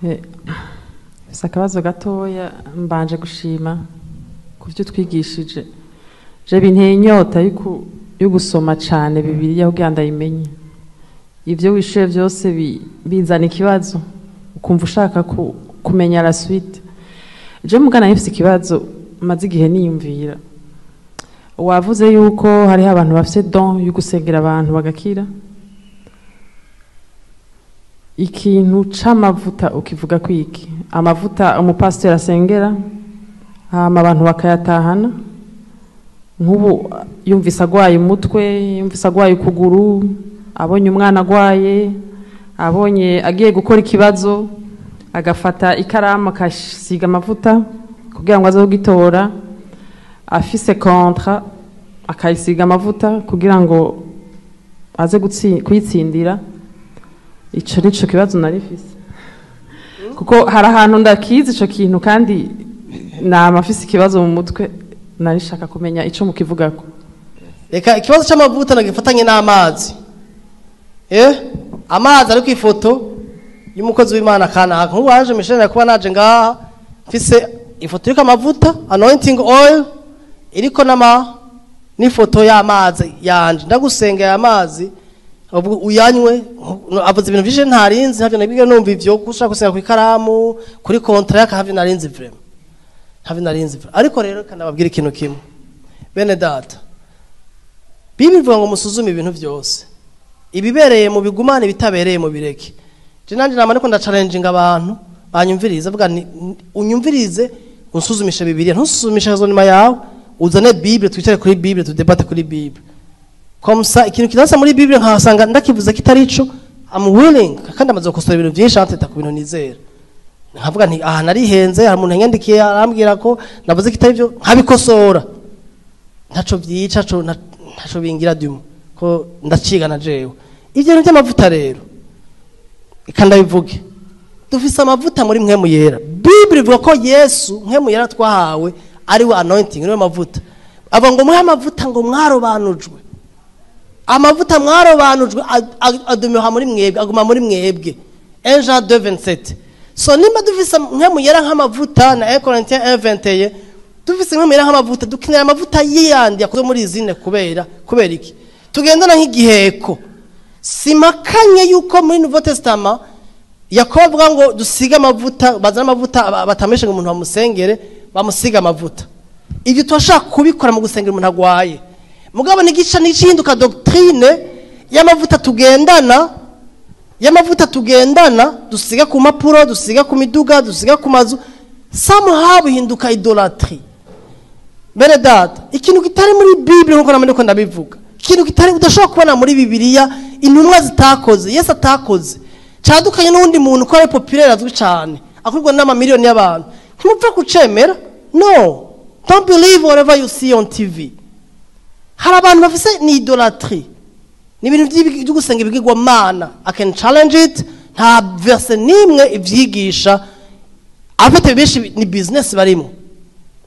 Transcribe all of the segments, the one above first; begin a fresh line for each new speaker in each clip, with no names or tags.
Mfise akabazo gatoya. Mbanje gushima ku byo twigishije. Je binteye inyota yo gusoma cane Bibiliya kugira ndayimenye. Ivyo wishuye vyose bizana ikibazo, ukumva ushaka kumenya la suite. Je mugana mfise ikibazo maze igihe niyumvira. Wavuze yuko hariho abantu bafise don yo gusengera abantu bagakira. Ikintu c'amavuta ukivuga kwiki? Amavuta umupasiteri asengera, hama abantu bakayatahana, nk'ubu yumvise agwaye umutwe, yumvise agwaye ukuguru, abonye umwana agwaye, abonye agiye gukora ikibazo, agafata ikaramu akasiga amavuta kugira ngo aze kugitora, afise contrat akayisiga amavuta kugira ngo aze kuyitsindira. Ico nico kibazo nari mfise, kuko hari ahantu ndakizi ico kintu kandi nama mfise ikibazo mu mutwe, nari nshaka kumenya ico mukivugako.
Reka ikibazo cy'amavuta nagifatanye n'amazi. Amazi ari ku ifoto y'umukozi w'Imana kanaka. Nk'ubu waje Michel kuba naje ngaha mfise ifoto iriko amavuta, anointing oil, iriko n'ama n'ifoto y'amazi yanje. Ndagusengera amazi ubwo uyanywe. Avuze ibintu vyinshi ntarinzi, ntavyo nabwiye. Numva ivyo gushaka gusenga ku ikaramu, kuri contrat, ntavyo narinzi vraiment, ntavyo narinzi vraiment. Ariko rero kanababwira ikintu kimwe, bene data. Bibiliya ivuga ngo musuzume ibintu byose, ibibereye mu bigumane, ibitabereye mu bireke. Je nanje nama ariko ndachallenginga abantu banyumviriza, avuga nti unyumvirize, unsuzumishe Bibiliya, ntusuzumishe raisonnement yawe, uzane Bible, twicare kuri Bible, tudebate kuri Bible. Comme ça ikintu kidasa muri Bible nkahasanga ndakivuze kitari ico, I'm willing, kandi amaze gukosora ibintu byinshi anteta ku bintu nizera. Nkavuga nti aha narihenze, hari umuntu yanyandikiye arambwira ko navuze kitari byo, nkabikosora. Ntaco vyica, ntaco bingira dumo ko ndaciga na jewe. Ibyo bintu by'amavuta rero, reka ndabivuge. Dufise amavuta muri Mpwemu Yera. Bible ivuga ko Yesu, Mpwemu Yera twahawe, ari we anointing, niwe mavuta. Avuga ngo muhe amavuta ngo mwarobanujwe. Amavuta mwarobanujwe adumiha muri mwebwe, aguma muri mwebwe. 1 Jean 2:27. So nimba dufise Mpwemu Yera nk'amavuta na 1 Corinthiens 1:21, dufise Mpwemu Yera nk'amavuta, dukenera amavuta yiyandi yakozwe muri izine. Kubera iki tugendana nk'igiheko? Simakanye yuko muri Nouveau Testament Yakobo avuga ngo dusige amavuta, bazana amavuta, batameshe ngo umuntu bamusengere, bamusiga amavuta. Ibyo turashaka kubikora mu gusengera umuntu agwaye. Mugabo n'igica n'icinduka doctrine y'amavuta tugendana, y'amavuta tugendana, dusiga ku mpapuro, dusiga ku miduga, dusiga ku mazu, somehow bihinduka idolatry. Bene data, ikintu kitari muri Bible, nkuko namwe ndiko ndabivuga, ikintu kitari udashobora kubona muri Bibiliya, intumwa zitakoze, Yesu atakoze, cadukanye n'uwundi muntu ko ari populaire, azwi cyane, akurwa n'amamiliyoni y'abantu, ntimupfa kucemera. No, don't believe whatever you see on TV. Hari abantu bafise ni idolatry, ni ibintu byo gusenga ibigirwamana. I can challenge it. Nta verse n'imwe ivyigisha. Abafite benshi ni business barimo,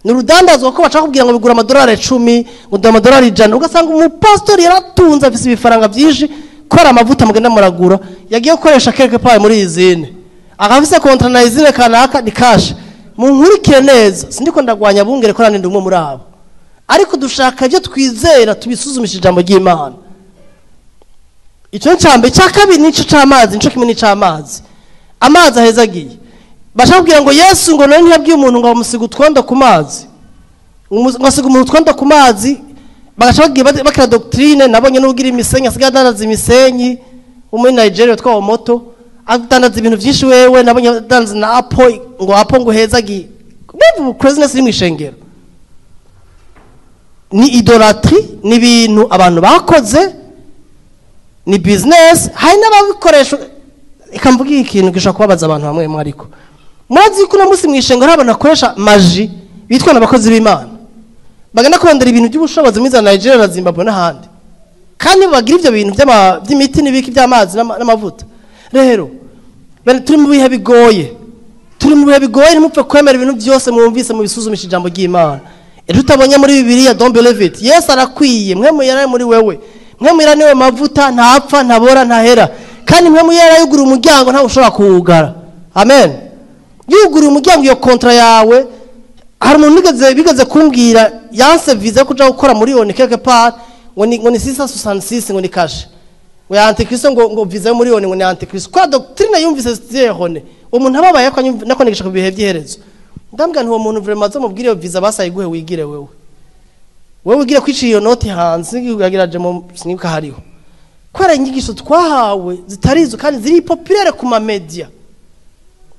ni urudandazwa, ko bashaka kubwira ngo bigura amadolari 10, ngo dore amadolari 100, ugasanga umupasitori yaratunze, afise ibifaranga byinshi kubera amavuta mugenda muragura, yagiye gukoresha quelque part muri usine, akaba afise contrat na usine kanaka, ni cash. Munkurikire neza, sindiko ndagwanya bungere ko nandi umwe muri abo, ariko dushaka ibyo twizera tubisuzumisha ijambo ry'Imana. Icyo ni icya mbere. Icya kabiri nico c'amazi, nico kimwe n'ic'amazi. Amazi ahezagiye, bashaka kubwira ngo Yesu ngo none ntiyabwiye umuntu ngo bamusiga utwondo ku mazi, ngo asiga umuntu utwondo ku mazi, bagaca bagiye bakira doctrine. Nabonye n'ugira imisenyi, asigaye adandaza imisenyi wo muri Nigeria witwa Moto, adandaza ibintu byinshi. Wewe nabonye adandaza na apple, ngo apple ngo hezagiye. Bumva craziness iri mu ishengero. Ni idolatry, ni ibintu abantu bakoze, ni business. Hari n'ababikoresha. Reka mvuge ikintu gishobora kubabaza abantu bamwe bamwe, ariko murazi ko uno munsi mu ishengero hari abantu bakoresha magie, bitwa n'abakozi b'Imana, bagenda kurondera ibintu by'ubushobozi muri za Nigeria na Zimbabwe n'ahandi, kandi bagira ivyo bintu by'imiti n'ibiki by'amazi n'amavuta. Rero bene, turi mu bihe bigoye, turi mu bihe bigoye. Ntimupfe kwemera ibintu byose mwumvise, mu bisuzumisha ijambo ry'Imana. Ejo utabonye muri Bibiliya, don't believe it. Yesu arakwiye. Mpwemu Yera muri wewe, Mpwemu Yera niwe mavuta, ntapfa, ntabora, ntahera. Kandi Mpwemu Yera yugura umuryango, ntawe ushobora kuwugara. Amen. Yuguruye umuryango iyo contrat yawe. Hari umuntu bigeze kumbwira yanse visa kuja gukora muri ONU quelque part, ngo ni 666, ngo ni cachet, ngo ya antichrist, ngo visa muri ONU, ngo ni antichrist, kwa doctrine yumvise zerone. Uwo muntu ababaye ko nakonigisha ku bihe by'iherezo. Ndambwira nti uwo muntu vraiment azomubwire iyo visa basayiguhe, wigire wewe wigire kwiciye iyo noti hanze yagiraje mu sinibuka hariho, kubera inyigisho twahawe zitarizo kandi ziri populaire ku ma media.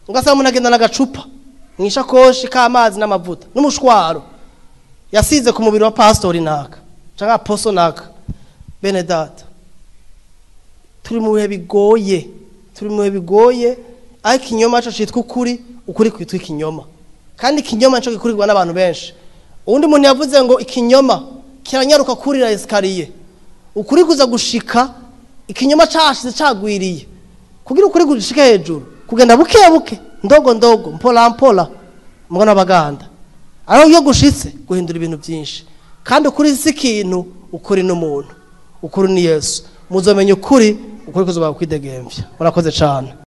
Ugasanga umuntu agenda n'agacupa mu ishakoshi k'amazi n'amavuta n'umushwaro yasize ku mubiri wa pastori naka canke apostle naka. Bene data, turi mu bihe bigoye, turi mu bihe bigoye, ariko ikinyoma co citwa ukuri, ukuri kwitwa ikinyoma, kandi ikinyoma nico gikurirwa n'abantu benshi. Uwundi muntu yavuze ngo ikinyoma kiranyaruka kurira escalier, ukuri kuza gushika ikinyoma cashize cagwiriye. Kugira ukuri gushike hejuru kugenda buke buke, ndogo ndogo, mpola mpola, mbona abaganda aho iyo gushitse guhindura ibintu byinshi. Kandi ukuri si ikintu, ukuri n'umuntu, ukuri ni Yesu. Muzomenya ukuri, ukuri kuzoba kwidegemvya. Murakoze cane.